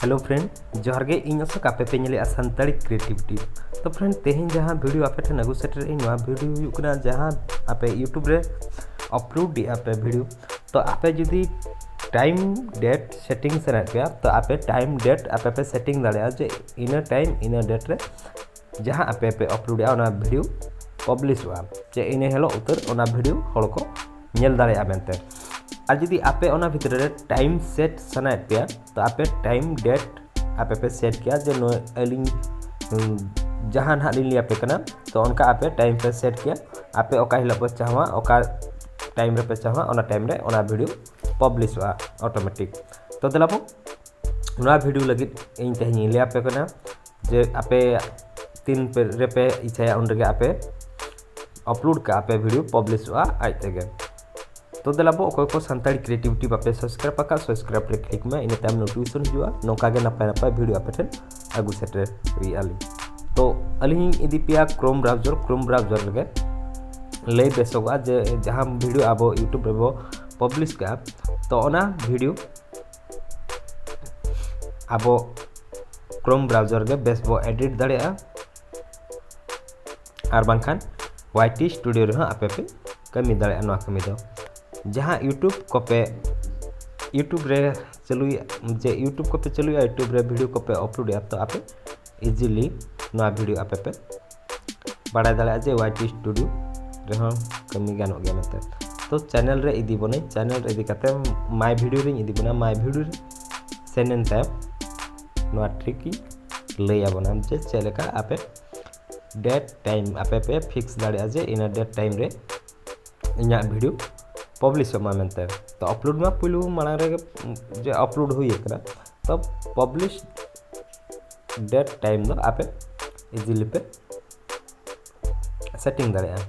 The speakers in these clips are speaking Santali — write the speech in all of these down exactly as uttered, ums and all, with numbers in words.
Hello friend, ᱡᱚᱦᱟᱨ ᱜᱮ᱾ ᱤᱧ ᱟᱥᱚᱠ, ᱟᱯᱮ ᱯᱮ ᱧᱮᱞᱮᱜᱼᱟ ᱥᱟᱱᱛᱟᱲᱤ ᱠᱨᱤᱭᱮᱴᱤᱵᱷᱤᱴᱤ᱾ ᱛᱚ friend, ᱛᱮᱦᱮᱧ ᱡᱟᱦᱟᱸ ᱵᱷᱤᱰᱤᱭᱳ ᱟᱯᱮ ᱴᱷᱮᱱ ᱟᱹᱜᱩ ᱥᱮᱴᱮᱨ ᱤᱧ, ᱱᱚᱣᱟ ᱵᱷᱤᱰᱤᱭᱳ ᱦᱩᱭᱩᱜ ᱠᱟᱱᱟ ᱡᱟᱦᱟᱸ ᱟᱯᱮ YouTube ᱨᱮ ᱟᱯᱞᱳᱰ ᱮᱜᱼᱟ ᱯᱮ ᱵᱷᱤᱰᱤᱭᱳ᱾ ᱛᱚ ᱟᱯᱮ ᱡᱩᱫᱤ ᱴᱟᱭᱤᱢ ᱰᱮᱴ ᱥᱮᱴᱤᱝ ᱥᱟᱱᱟᱭᱮᱫ ᱯᱮᱭᱟ, ᱛᱚ ᱟᱯᱮ ᱴᱟᱭᱤᱢ ᱰᱮᱴ ᱟᱯᱮ ᱯᱮ ᱥᱮᱴᱤᱝ ᱫᱟᱲᱮᱭᱟᱜᱼᱟ ᱡᱮ ᱤᱱᱟᱹ ᱴᱟᱭᱤᱢ ᱤᱱᱟᱹ ᱰᱮᱴ ᱨᱮ ᱡᱟᱦᱟᱸ ᱟᱯᱮ ᱯᱮ ᱟᱯᱞᱳᱰ ᱮᱜᱼᱟ, ᱚᱱᱟ ᱵᱷᱤᱰᱤᱭᱳ ᱯᱟᱵᱽᱞᱤᱥᱚᱜᱼᱟ, ᱡᱮ ᱤᱱᱟᱹ ᱦᱤᱞᱳᱜ ᱩᱛᱟᱹᱨ ᱚᱱᱟ ᱵᱷᱤᱰᱤᱭᱳ ᱦᱚᱲ ᱠᱚ ᱧᱮᱞ ᱫᱟᱲᱮᱭᱟᱜᱼᱟ ᱢᱮᱱᱛᱮ᱾ ᱟᱨ ᱡᱩᱫᱤ ᱟᱯᱮ ᱚᱱᱟ ᱵᱷᱤᱛᱨᱤ ᱨᱮ ᱴᱟᱭᱤᱢ ᱥᱮᱴ ᱥᱟᱱᱟᱭᱮᱫ ᱯᱮᱭᱟ, ᱛᱚ ᱟᱯᱮ ᱴᱟᱭᱤᱢ ᱰᱮᱴ ᱟᱯᱮ ᱯᱮ ᱥᱮᱴ ᱠᱮᱭᱟ ᱡᱮ ᱱᱚᱣᱟ ᱟᱹᱞᱤᱧ, ᱩᱸ, ᱡᱟᱦᱟᱸ ᱱᱟᱦᱟᱜ ᱞᱤᱧ ᱞᱟᱹᱭ ᱟᱯᱮ ᱠᱟᱱᱟ, ᱛᱚ ᱚᱱᱠᱟ ᱟᱯᱮ ᱴᱟᱭᱤᱢ ᱯᱮ ᱥᱮᱴ ᱠᱮᱭᱟ᱾ ᱟᱯᱮ ᱚᱠᱟ ᱦᱤᱞᱳᱜ ᱯᱮ ᱪᱟᱦᱟᱣᱟ, ᱚᱠᱟ ᱴᱟᱭᱤᱢ ᱨᱮᱯᱮ ᱪᱟᱦᱟᱣᱟ, ᱚᱱᱟ ᱴᱟᱭᱤᱢ ᱨᱮ ᱚᱱᱟ ᱵᱷᱤᱰᱤᱭᱳ ᱯᱟᱵᱽᱞᱤᱥᱚᱜᱼᱟ ᱚᱴᱳᱢᱮᱴᱤᱠ᱾ ᱛᱚ ᱫᱮᱞᱟ ᱵᱚ, ᱱᱚᱣᱟ ᱵᱷᱤᱰᱤᱭᱳ ᱞᱟᱹᱜᱤᱫ ᱤᱧ ᱛᱮᱦᱮᱧ ᱤᱧ ᱞᱟᱹᱭ ᱟᱯᱮ ᱠᱟᱱᱟ ᱡᱮ ᱟᱯᱮ ᱛᱤᱱ ᱯᱮ ᱨᱮᱯᱮ ᱤᱪᱪᱷᱟᱭᱟ, ᱩᱱ ᱨᱮᱜᱮ ᱟᱯᱮ ᱟᱯᱞᱳᱰ ᱠᱟᱜᱼᱟ ᱯᱮ, ᱵᱷᱤᱰᱤᱭᱳ ᱯᱟᱵᱽᱞᱤᱥᱚᱜᱼᱟ ᱟᱡ ᱛᱮᱜᱮ᱾ ᱛᱚ ᱫᱮᱞᱟ ᱵᱚ, ᱚᱠᱚᱭ ᱠᱚ ᱥᱟᱱᱛᱟᱲᱤ ᱠᱨᱤᱭᱮᱴᱤᱵᱷᱤᱴᱤ ᱵᱟᱯᱮ ᱥᱟᱵᱥᱠᱨᱟᱭᱤᱵ ᱟᱠᱟᱫ, ᱥᱟᱵᱥᱠᱨᱟᱭᱤᱵ ᱨᱮ ᱠᱞᱤᱠ ᱢᱮ, ᱤᱱᱟᱹ ᱛᱟᱭᱚᱢ ᱱᱳᱴᱤᱯᱷᱤᱠᱮᱥᱚᱱ ᱦᱤᱡᱩᱜᱼᱟ᱾ ᱱᱚᱝᱠᱟ ᱜᱮ ᱱᱟᱯᱟᱭ ᱱᱟᱯᱟᱭ ᱵᱷᱤᱰᱤᱭᱳ ᱟᱯᱮ ᱴᱷᱮᱱ ᱟᱹᱜᱩ ᱥᱮᱴᱮᱨ ᱦᱩᱭᱩᱜᱼᱟ ᱞᱤᱧ᱾ ᱛᱚ ᱟᱹᱞᱤᱧ ᱤᱧ ᱤᱫᱤ ᱯᱮᱭᱟ ᱠᱨᱳᱢ ᱵᱨᱟᱣᱡᱟᱨ᱾ ᱠᱨᱳᱢ ᱵᱨᱟᱣᱡᱟᱨ ᱨᱮᱜᱮ ᱞᱟᱹᱭ ᱵᱮᱥᱚᱜᱚᱜᱼᱟ ᱡᱮ ᱡᱟᱦᱟᱸ ᱵᱷᱤᱰᱤᱭᱳ ᱟᱵᱚ YouTube ᱨᱮᱵᱚ ᱯᱟᱵᱽᱞᱤᱥ ᱠᱟᱜᱼᱟ, ᱛᱚ ᱚᱱᱟ ᱵᱷᱤᱰᱤᱭᱳ ᱟᱵᱚ ᱠᱨᱳᱢ ᱵᱨᱟᱣᱡᱟᱨ ᱜᱮ ᱵᱮᱥ ᱵᱚ ᱮᱰᱤᱴ ᱫᱟᱲᱮᱭᱟᱜᱼᱟ᱾ ᱟᱨ ᱵᱟᱝᱠᱷᱟᱱ ᱣᱟᱭ ᱴᱤ ᱥᱴᱩᱰᱤᱭᱳ ᱨᱮᱦᱚᱸ ᱟᱯᱮ ᱯᱮ ᱠᱟᱹᱢᱤ ᱫᱟᱲᱮᱭᱟᱜᱼᱟ ᱱᱚᱣᱟ ᱠᱟᱹᱢᱤ ᱫᱚ᱾ ᱡᱟᱦᱟᱸ YouTube ᱠᱚᱯᱮ, YouTube ᱨᱮ ᱪᱟᱹᱞᱩᱭᱟ, ᱡᱮ YouTube ᱠᱚᱯᱮ ᱪᱟᱹᱞᱩᱭᱟ, YouTube ᱨᱮ ᱵᱷᱤᱰᱤᱭᱳ ᱠᱚᱯᱮ ᱟᱯᱞᱳᱰᱮᱜᱼᱟ, ᱛᱚ ᱟᱯᱮ ᱤᱡᱤᱞᱤ ᱱᱚᱣᱟ ᱵᱷᱤᱰᱤᱭᱳ ᱟᱯᱮ ᱯᱮ ᱵᱟᱲᱟᱭ ᱫᱟᱲᱮᱭᱟᱜᱼᱟ ᱡᱮ ᱣᱟᱭ ᱴᱤ ᱥᱴᱩᱰᱤᱭᱳ ᱨᱮᱦᱚᱸ ᱠᱟᱹᱢᱤ ᱜᱟᱱᱚᱜ ᱜᱮᱭᱟ ᱢᱮᱱᱛᱮ᱾ ᱛᱚ ᱪᱮᱱᱮᱞ ᱨᱮ ᱤᱫᱤ ᱵᱚᱱᱟᱹᱧ, ᱪᱮᱱᱮᱞ ᱨᱮ ᱤᱫᱤ ᱠᱟᱛᱮ ᱢᱟᱭ ᱵᱷᱤᱰᱤᱭᱳ ᱨᱤᱧ ᱤᱫᱤ ᱵᱚᱱᱟ᱾ ᱢᱟᱭ ᱵᱷᱤᱰᱤᱭᱳ ᱨᱮ ᱥᱮᱱ ᱮᱱ ᱛᱟᱭᱚᱢ ᱱᱚᱣᱟ ᱴᱨᱤᱠ ᱤᱧ ᱞᱟᱹᱭ ᱟᱵᱚᱱᱟ ᱡᱮ ᱪᱮᱫ ᱞᱮᱠᱟ ᱟᱯᱮ ᱰᱮᱴ ᱴᱟᱭᱤᱢ ᱟᱯᱮ ᱯᱮ ᱯᱷᱤᱠᱥ ᱫᱟᱲᱮᱭᱟᱜᱼᱟ ᱡᱮ ᱤᱱᱟᱹ ᱰᱮᱴ ᱴᱟᱭᱤᱢ ᱨᱮ ᱤᱧᱟᱹᱜ ᱵᱷᱤᱰᱤᱭᱳ ᱯᱟᱵᱽᱞᱤᱥᱚᱜ ᱢᱟ ᱢᱮᱱᱛᱮ᱾ ᱛᱚ ᱟᱯᱞᱳᱰ ᱢᱟ ᱯᱩᱭᱞᱩ ᱢᱟᱲᱟᱝ ᱨᱮᱜᱮ ᱡᱮ ᱟᱯᱞᱳᱰ ᱦᱩᱭ ᱟᱠᱟᱱᱟ, ᱛᱚ ᱯᱟᱵᱽᱞᱤᱥ ᱰᱮᱴ ᱴᱟᱭᱤᱢ ᱫᱚ ᱟᱯᱮ ᱤᱡᱤᱞᱤ ᱯᱮ ᱥᱮᱴᱤᱝ ᱫᱟᱲᱮᱭᱟᱜᱼᱟ᱾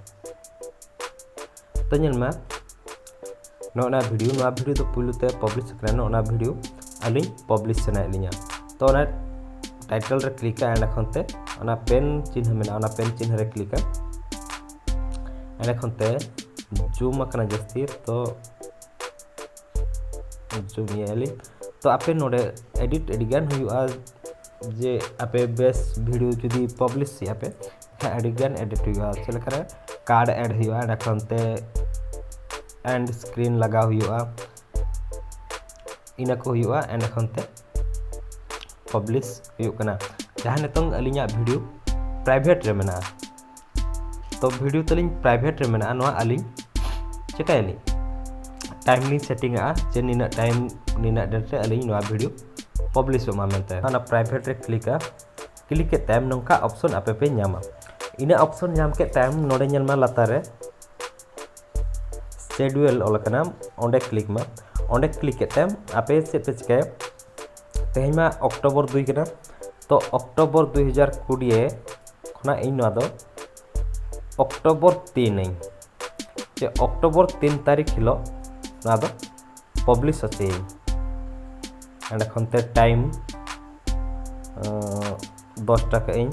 ᱛᱚ ᱧᱮᱞ ᱢᱮ, ᱱᱚᱜᱼᱚ ᱱᱚᱣᱟ ᱵᱷᱤᱰᱤᱭᱳ, ᱱᱚᱣᱟ ᱵᱷᱤᱰᱤᱭᱳ ᱫᱚ ᱯᱩᱭᱞᱩ ᱛᱮ ᱯᱟᱵᱽᱞᱤᱥ ᱟᱠᱟᱱᱟ, ᱱᱚᱜᱼᱚ ᱱᱚᱣᱟ ᱵᱷᱤᱰᱤᱭᱳ ᱟᱹᱞᱤᱧ ᱯᱟᱵᱽᱞᱤᱥ ᱥᱟᱱᱟᱭᱮᱫ ᱞᱤᱧᱟ᱾ ᱛᱚ ᱚᱱᱟ ᱴᱟᱭᱴᱮᱞ ᱨᱮ ᱠᱞᱤᱠᱟ, ᱮᱸᱰᱮ ᱠᱷᱚᱱ ᱛᱮ ᱚᱱᱟ ᱯᱮᱱ ᱪᱤᱱᱦᱟᱹ ᱢᱮᱱᱟᱜᱼᱟ, ᱚᱱᱟ ᱯᱮᱱ ᱪᱤᱱᱦᱟᱹ ᱨᱮ ᱠᱞᱤᱠᱟ᱾ ᱮᱸᱰᱮ ᱠᱷᱚᱱ ᱛᱮ ᱡᱩᱢ ᱟᱠᱟᱱᱟ ᱡᱟᱹᱥᱛᱤ, ᱛᱚ ᱡᱩᱢ ᱤᱭᱟᱹ ᱟᱹᱞᱤᱧ᱾ ᱛᱚ ᱟᱯᱮ ᱱᱚᱰᱮ edit ᱟᱹᱰᱤᱜᱟᱱ ᱦᱩᱭᱩᱜᱼᱟ, ᱡᱮ ᱟᱯᱮ ᱵᱮᱥ video ᱡᱩᱫᱤ publish ᱮᱫ ᱟᱯᱮ, ᱮᱱᱠᱷᱟᱱ ᱟᱹᱰᱤᱜᱟᱱ edit ᱦᱩᱭᱩᱜᱼᱟ᱾ ᱪᱮᱫ ᱞᱮᱠᱟᱨᱮ card add ᱦᱩᱭᱩᱜᱼᱟ, ᱚᱸᱰᱮ ᱠᱷᱚᱱ ᱛᱮ end screen ᱞᱟᱜᱟᱣ ᱦᱩᱭᱩᱜᱼᱟ, ᱤᱱᱟᱹ ᱠᱚ ᱦᱩᱭᱩᱜᱼᱟ᱾ ᱮᱸᱰᱮ ᱠᱷᱚᱱ ᱛᱮ publish ᱦᱩᱭᱩᱜ ᱠᱟᱱᱟ, ᱡᱟᱦᱟᱸ ᱱᱤᱛᱚᱝ ᱟᱹᱞᱤᱧᱟᱜ video private ᱨᱮ ᱢᱮᱱᱟᱜᱼᱟ᱾ ᱛᱚ video ᱛᱟᱹᱞᱤᱧ private ᱨᱮ ᱢᱮᱱᱟᱜᱼᱟ, ᱱᱚᱣᱟ ᱟᱹᱞᱤᱧ ᱪᱮᱠᱟᱭᱟᱞᱤᱧ, time ᱞᱤᱧ setting ᱟᱜᱼᱟ ᱡᱮ ᱱᱤᱱᱟᱹᱜ time ᱱᱤᱱᱟᱹᱜ date ᱨᱮ ᱟᱹᱞᱤᱧ ᱱᱚᱣᱟ video publish ᱚᱜ ᱢᱟ ᱢᱮᱱᱛᱮ᱾ ᱚᱱᱟ private ᱨᱮ click ᱟ, click ᱠᱮᱫ ᱛᱟᱭᱚᱢ ᱱᱚᱝᱠᱟ option ᱟᱯᱮ ᱯᱮ ᱧᱟᱢᱟ᱾ ᱤᱱᱟᱹ option ᱧᱟᱢ ᱠᱮᱫ ᱛᱟᱭᱚᱢ ᱱᱚᱰᱮ ᱧᱮᱞ ᱢᱟ ᱞᱟᱛᱟᱨ ᱨᱮ schedule ᱚᱞ ᱟᱠᱟᱱᱟ, ᱚᱸᱰᱮ click ᱢᱟ᱾ ᱚᱸᱰᱮ click ᱠᱮᱫ ᱛᱟᱭᱚᱢ ᱟᱯᱮ ᱪᱮᱫ ᱯᱮ ᱪᱤᱠᱟᱹᱭᱟ, ᱛᱮᱦᱮᱧ ᱢᱟ October ᱫᱩᱭ ᱠᱟᱱᱟ, ᱛᱚ October ᱫᱩᱭ ᱦᱟᱡᱟᱨ ᱠᱩᱲᱤ ᱠᱷᱚᱱᱟᱜ ᱤᱧ ᱱᱚᱣᱟ ᱫᱚ October ᱛᱤᱱ ᱟᱹᱧ, ᱡᱮ October ᱛᱤᱱ ᱛᱟᱹᱨᱤᱠᱷ ᱦᱤᱞᱳᱜ ᱱᱚᱣᱟ ᱫᱚ publish ᱦᱚᱪᱚᱭᱟᱹᱧ᱾ ᱚᱸᱰᱮ ᱠᱷᱚᱱ ᱛᱮ time ᱫᱚᱥᱴᱟ ᱠᱟᱜ ᱟᱹᱧ,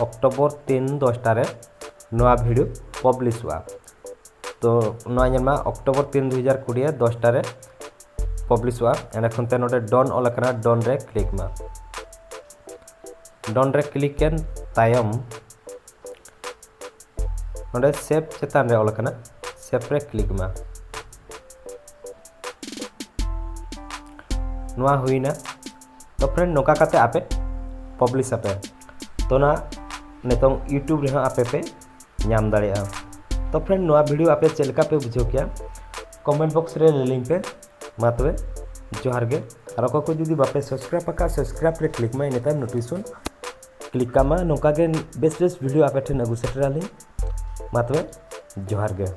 October ᱛᱤᱱ ᱫᱚᱥᱴᱟ ᱨᱮ ᱱᱚᱣᱟ video publish ᱚᱜᱼᱟ᱾ ᱛᱚ ᱱᱚᱣᱟ ᱧᱮᱞ ᱢᱟ, October ᱛᱤᱱ ᱫᱩ ᱦᱟᱡᱟᱨ ᱠᱩᱲᱤ ᱫᱚᱥᱴᱟ ᱨᱮ publish ᱚᱜᱼᱟ᱾ ᱚᱸᱰᱮ ᱠᱷᱚᱱ ᱛᱮ ᱱᱚᱰᱮ done ᱚᱞ ᱟᱠᱟᱱᱟ, done ᱨᱮ click ᱢᱟ᱾ Done ᱨᱮ click ᱮᱱ ᱛᱟᱭᱚᱢ ᱱᱚᱰᱮ save ᱪᱮᱛᱟᱱ ᱨᱮ ᱚᱞ ᱟᱠᱟᱱᱟ, save ᱨᱮ click ᱢᱟ᱾ ᱱᱚᱣᱟ ᱦᱩᱭᱱᱟ᱾ ᱛᱚ friend, ᱱᱚᱝᱠᱟ ᱠᱟᱛᱮ ᱟᱯᱮ publish ᱟᱯᱮ᱾ ᱛᱚ ᱱᱟ ᱱᱤᱛᱚᱝ YouTube ᱨᱮᱦᱚᱸ ᱟᱯᱮ ᱯᱮ ᱧᱟᱢ ᱫᱟᱲᱮᱭᱟᱜᱼᱟ᱾ ᱛᱚ friend, ᱱᱚᱣᱟ video ᱟᱯᱮ ᱪᱮᱫ ᱞᱮᱠᱟ ᱯᱮ ᱵᱩᱡᱷᱟᱹᱣ ᱠᱮᱜᱼᱟ, comment box ᱨᱮ ᱞᱟᱹᱭᱟᱹᱧ ᱯᱮ᱾ ᱢᱟ ᱛᱚᱵᱮ, ᱡᱚᱦᱟᱨ ᱜᱮ᱾ ᱟᱨ ᱚᱠᱚᱭ ᱠᱚ ᱡᱩᱫᱤ ᱵᱟᱯᱮ subscribe ᱟᱠᱟᱫ, subscribe ᱨᱮ click ᱢᱟ, ᱤᱱᱟᱹ ᱛᱟᱭᱚᱢ notification click ᱠᱟᱜ ᱢᱟ᱾ ᱱᱚᱝᱠᱟ ᱜᱮ ᱵᱮᱥ ᱵᱮᱥ video ᱟᱯᱮ ᱴᱷᱮᱱ ᱟᱹᱜᱩ ᱥᱮᱴᱮᱨ ᱟᱹᱞᱤᱧ᱾ ᱢᱟ ᱛᱚᱵᱮ, ᱡᱚᱦᱟᱨ ᱜᱮ᱾